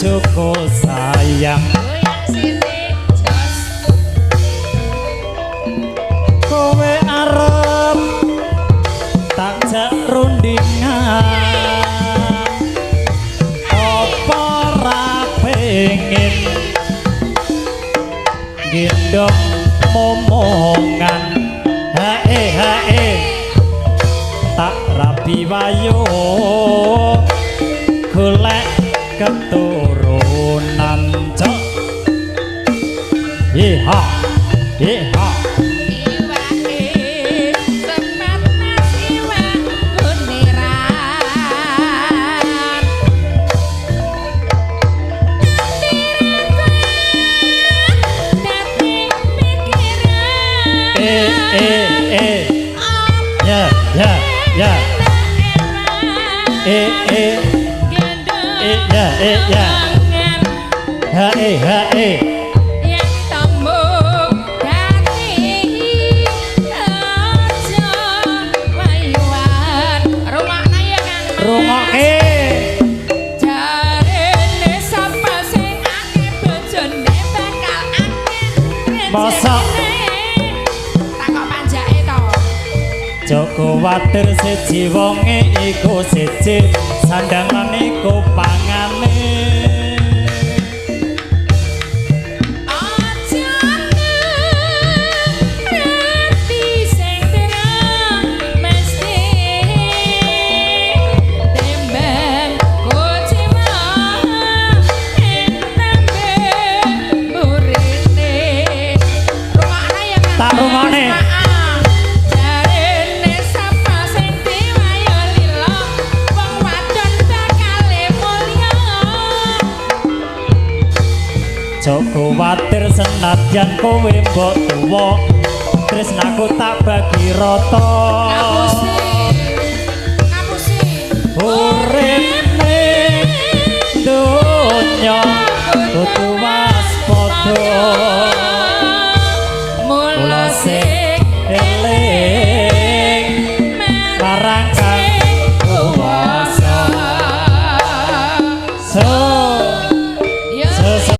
bojoku sayang. Goyang sithik, jos. Kowe arep tak jak rundingan, apa ra pengen gendong momongan? Hae hae tak rabi wayo golek keturunan cok. Yeha yeha. Iwake sepat mas iwak kuniran. Dadi pikiran. Eh eh eh ya ya ya eh eh eh ya eh ya hae hae. Yen tembung dadi aja wayuan. Rungokne ya Kang Mas. Rungokke. Jarene sapa sing akeh bojone bakal akeh Mosok. rezekine. Takok panjake to. Joko watir siji wonge iku siji sandangan iku pangane. Aja ngerti sing terang mesti tembang kuciwa ing tembe murine. Rungokne ya Kang. Tak rungokne. Jarene sapa sing diwayo lila wong wadon bakale mulya. Joko watir senadyan kowe mbok tuwa, tresnaku tak bagi rata.